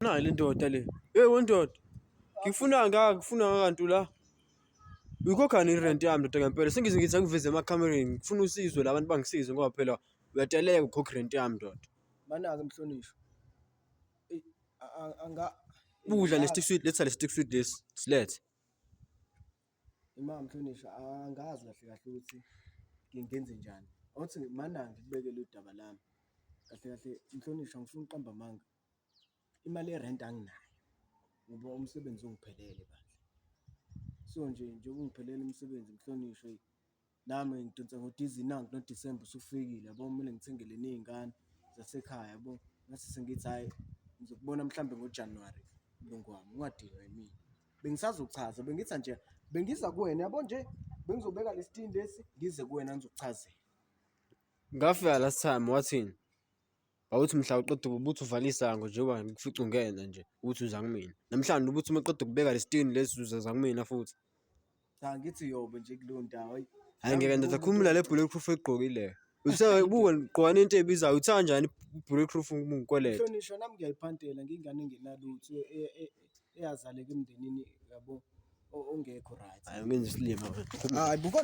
Nayi le ndoda le. Hey wendoda. Ngikufuna ngaka, ngikufuna ngaka Ntula. Uyikhokhani irent yami ndoda ngempela. Sengize ngithi angiveze emakhamereni. Ngifuna usizo la abantu bangisize ngoba phela uyateleka ukhokha irent yami ndoda. Mana-ke mhlonishwa. Eyi, anga Budla le stick sweet, letha le stick sweet lesi. Silethe. Imama mhlonishwa, angazi kahle kahle ukuthi ngingenze njani. Awuthi mana ngikubekele udaba lami. Kahle kahle mhlonishwa, ngifuna ukuqamba amanga. Imali yerenti anginayo ngoba umsebenzi ungiphelele bandla. So nje njengoba ungiphelele umsebenzi mhlonishwa eyi, nami ngidonsa ngodizili nangu noDisemba usufikile yabo, kumele ngithengele ney'ngane zasekhaya yabo. Ngase sengithi hhayi ngizokubona mhlambe ngoJanuwari mlungu wami, ungadinwa yimina. Bengisazochaza bengithi nje bengiza kuwena yabo nje bengizobeka le sitini lesi ngize kuwena ngizokuchazela. Ngafika last time wathini? Wawuthi mhla uqeda ubuthi uvala isango njengoba ngikufica ungena nje uthi uza kumina. Namhlanje ubuthi uma uqeda ukubeka le sitini lesi uzoza kumina futhi. Cha ngithi yobe nje kuleyo ndawo ayi. Hhayi ngeke ndoda khumula le bulletproof oyigqokile. Usebuka gqoka nento ebizayo uthenga kanjani i-bulletproof uma ungikweleta? Mhlonishwa nami ngiyayiphantela ngiyingane engenalutho eyazaleka emndenini yabo ongekho right. Hhayi ungenza isilima wena. Hayi buka.